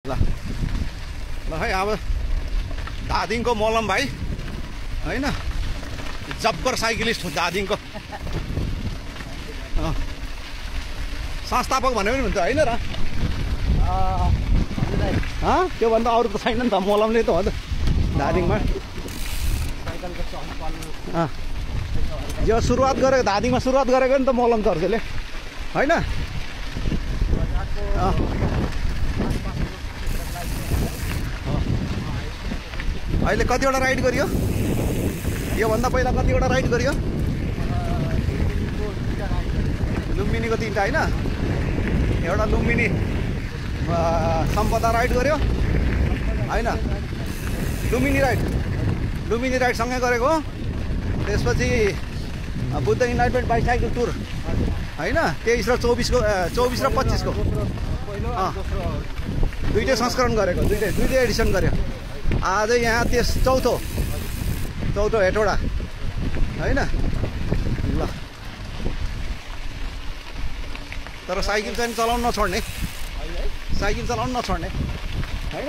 ल ल है अब धादिङको मलम भाइ होइन जब्बर साइक्लिस्ट हो धादिङको संस्थापक भने पनि हुन्छ होइन र त्योभन्दा अरू त छैन नि त मलमले त हो त धादिङमा यो सुरुवात गरेको धादिङमा सुरुवात गरेको नि त मलम चर्चेले होइन अहिले कतिवटा राइड गरियो योभन्दा पहिला कतिवटा राइड गरियो लुम्बिनीको 3टा होइन एउटा लुम्बिनी सम्पदा राइड गर्यो होइन लुम्बिनी राइड सँगै गरेको त्यसपछि बुद्ध इन्लाइटमेन्ट बाइसाइकल टुर होइन 23 र 24 को 24 र 25 को दुईटै संस्करण गरेको दुईटै एडिसन गर्यो आज यहाँ चौथो हेटौडा होइन ल तर साइकल चाहिँ चलाउन नछोड्ने होइन